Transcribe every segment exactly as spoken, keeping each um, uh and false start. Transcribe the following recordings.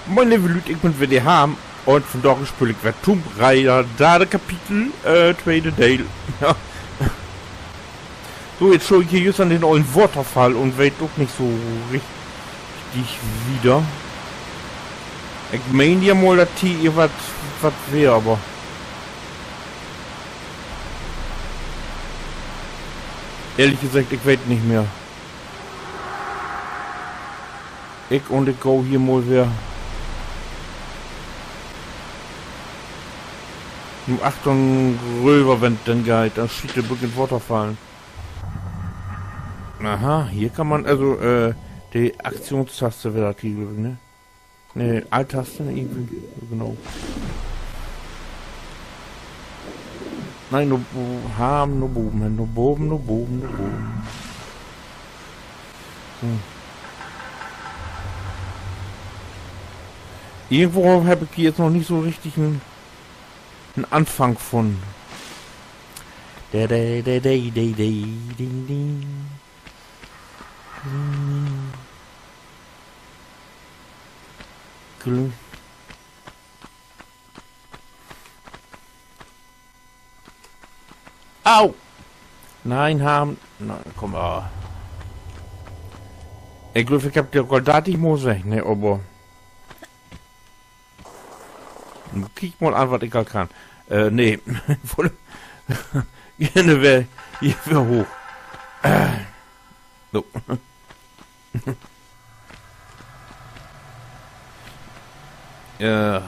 Moin, leve Lüüd, ik bün weer de Harm. Un vandaag speel ik weer Tomb Raider, dörde Kapitel, äh, tweede Deel. Ja. So, jetzt stah ik hier jüst an den ollen Waterfall un weet ok nich so richtig wieder. Ik meen ja mal, dat hier wat, wat weer, aver ehrlich seggt, ik weet nich mehr. Ik un ik gah hier mal weer nu achtern röver, wenn 't denn geiht, denn schiet de Brück in 't Water fallen. Aha, hier kann man also, äh, de Aktionstaste weer dat hier, glööv ik, ne? Nee, Alt-Taste, ne, irgendwie, genau. Nee, na, wo, Harm, na boven hen, na boven, na boven, na boven. So. Irgendwo heff ik hier nu noch nich so richtig en, en Anfang funnen. De, de, de, de, de, de, ding, ding. Hm. Gl- Au! Nee, Harm. Nee, kumm mal. Ik glööv, ik heff di ok al dörtig Mal seggt, ne, aver nu kiek mal an, wat ik al kann. Äh, nee. Ik wull geern weer, hier weer hooch. Äh, so. Ja.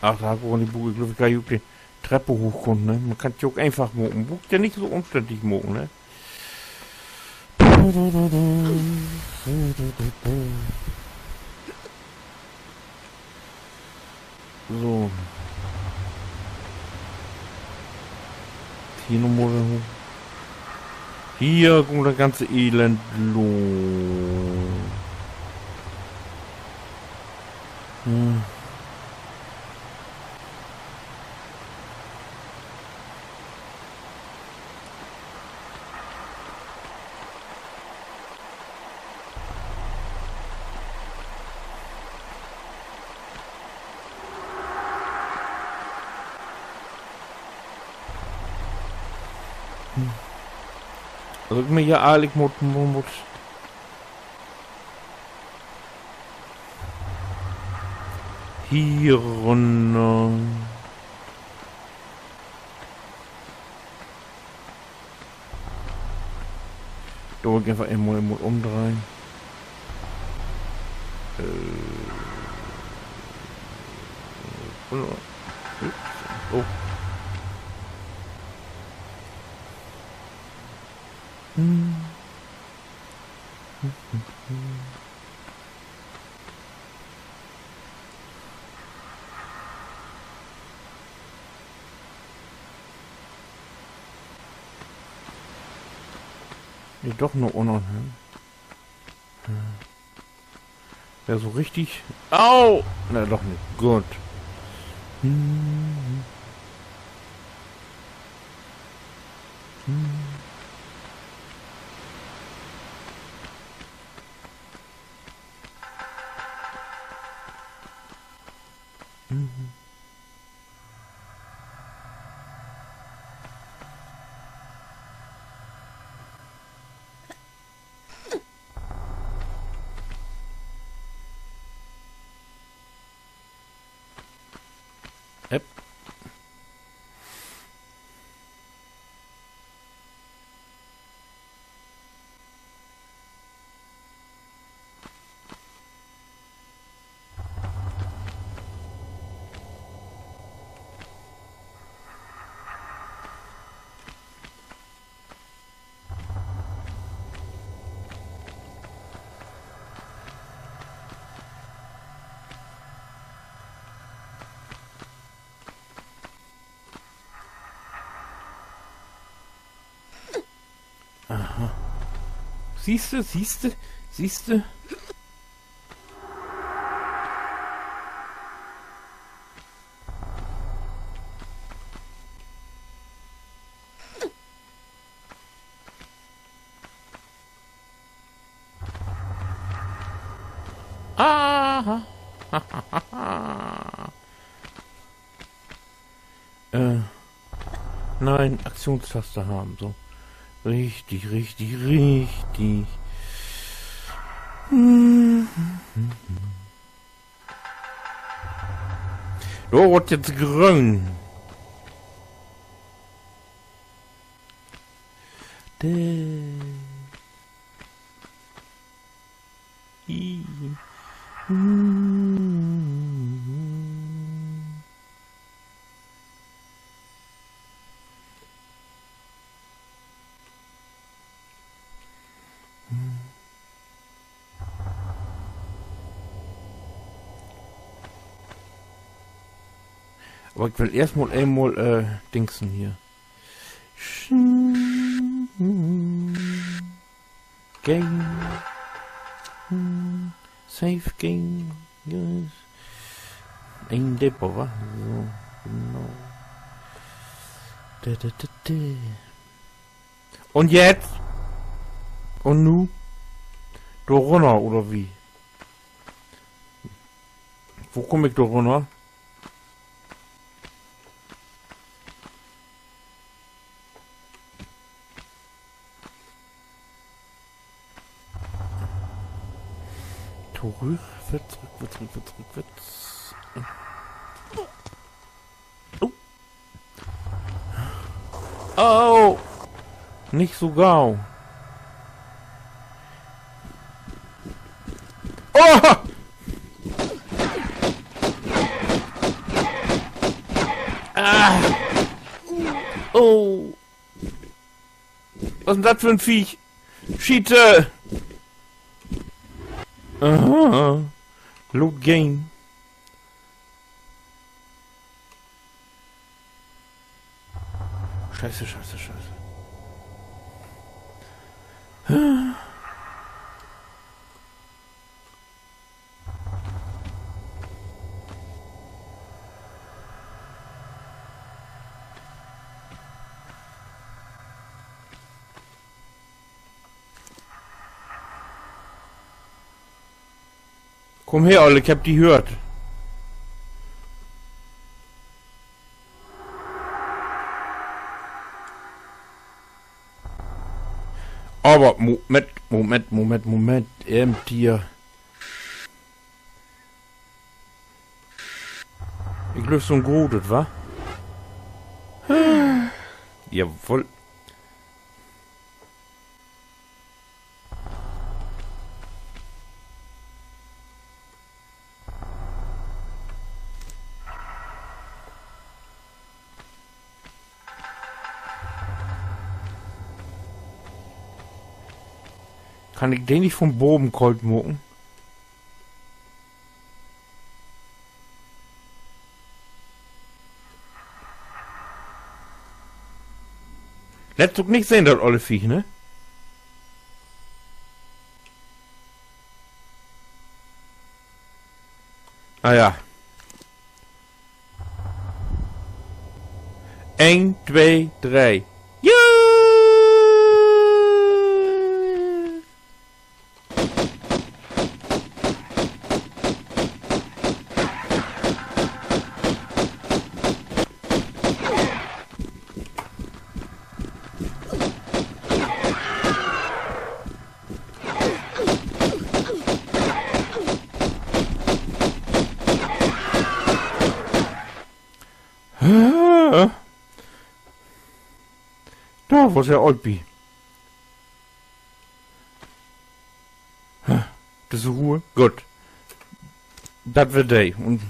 Ach, dor heff ik ok an de Buuk, ik glööv, ik harr ok de Trepp hooch kunnt, ne? Man kann 't ja ok eenfach maken. Bruukt ja nich so ümständlich maken, ne? So. Hier noch mal hooch. Hier kummt dat ganze Elend los. Hm. Also, ik meen, ja, egentlich mutt, mu-, mutt hier rünner. Dor will ik eenfach eenmal, eenmal ümdreihen. Äh, oh. Hm. Nee, doch na unnen, ne? Ja, so richtig. Au! Nee, doch nich. Goot. Hm. Hm. Mhm. Yep. Aha. Siehste, siehste, siehste? Ah! Äh, nein, Aktionstaste haben, so. Richtig, richtig, richtig. Dor warrt jetzt gröön. Dä- Aver ik will eerst mal eenmal, äh, dingsen hier. Game. Hm, Save Game. Yes. Een Depot, wa? So, genau. Dä, dä, dä, dä. Un jetzt? Un nu? Dor runner, oder wie? Wo kumm ik dor runner? Torüch, rückwärts, rückwärts, rückwärts, rückwärts, rückwärts. Oh. Oh. Nich so gau. Oh! Ah! Oh! Wat is denn dat för en Viech? Schiete! Aha. Load Game. Scheiße, scheiße, scheiße. Kumm her, Olle, ik hebb di höört. Aver Moment, Moment, Moment, Moment. Even hier. Ik glööv, so'n grotet, wa? Jawoll. Kann ik de nich von baven koolt maken? Lett sik ok nich sehn, dat olle Viech, ne? Ah ja. Een, twee, dree. Juhu! Dor was he ok bi. Düsse Ruhe? Goot. Dat weer de. Un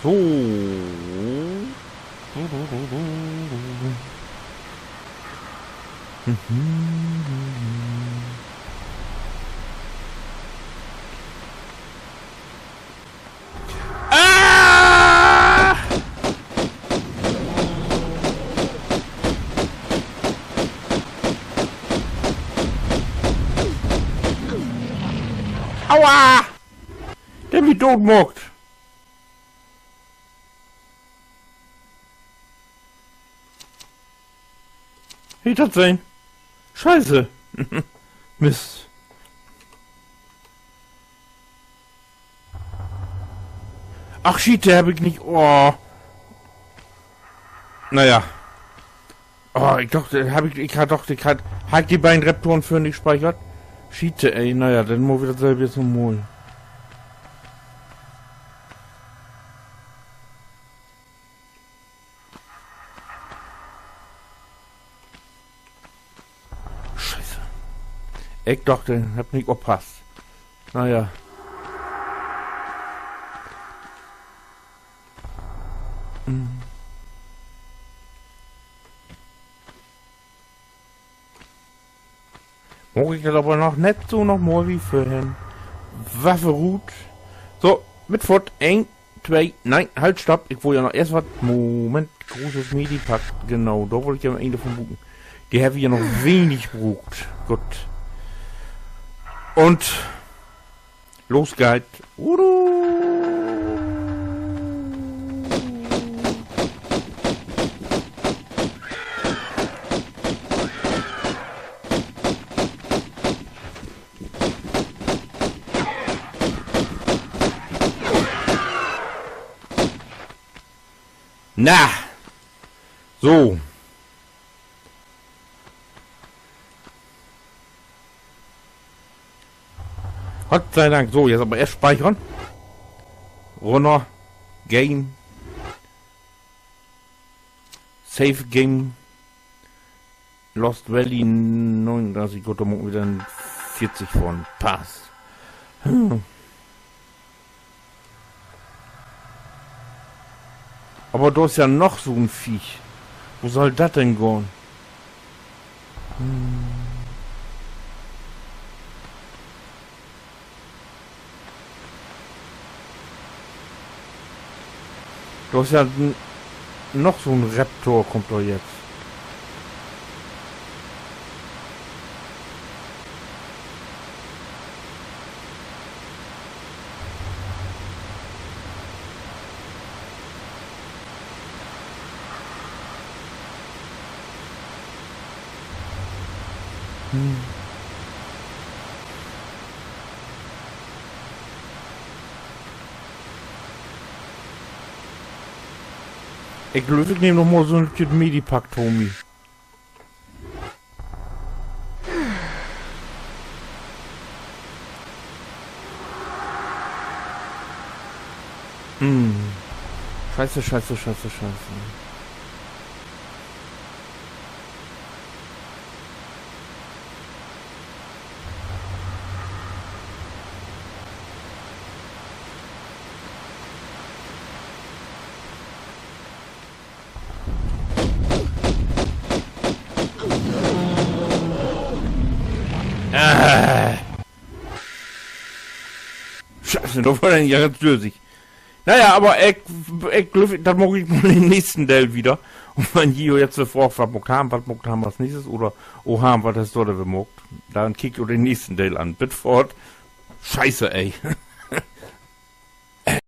So. Ah! Aua! De hett mi doot maakt. Heff dat sehn? Scheiße. Mist. Ach, Schiet, de heff ik nich. Oh. Na ja. Oh, ik doch, de heff ik, ik harr doch, ik harr, harr ik de beiden Raptoren vörhen nich speichert? Schiet, ey. Na ja, denn mutt wi dat sülvst nu mal. Scheiße. Ik doch, de heff nich oppasst. Na ja. Hm. Maak ik dat aver noch nett so noch mal wie vörhen. Waffe rut. So, mit foort. Een, twee, nee, halt, stopp. Ik wull ja noch eerst wat. Moment, grotes Medipack. Genau, dor wull ik ja een dorvon bruken. De hebbt wi ja noch wenig bruukt. Goot. Un los geiht dat. Udu. Na. So. Gott sei Dank. So, jetzt aver eerst spiekern. Runner. Game. Save Game. Lost Valley negenundreißig, goot, dor maakt wi denn veertig vun. Passt. Hm. Aver dor is ja noch so 'n Viech. Wo schall dat denn gahn? Hm. Dor is ja n-, noch so 'n Raptor kummt dor jetzt. Hm. Ik glööv, ik nehm noch mal so 'n lüttjet Medipack to mi. Hm. Scheiße, scheiße, scheiße, scheiße. Ah. Scheiße, dor weer he ja ganz dösig. Na ja, aver ik, ik glööv, dat maak ik mal in'n nächsten Deel wieder. Un wenn ji nu jetzt so fraagt, wat maakt he, wat maakt he as nächstes, oder, oh, he, wat hest du dor weer maakt, denn kiekt jo den nächsten Deel an. Bit foort. Scheiße, ey.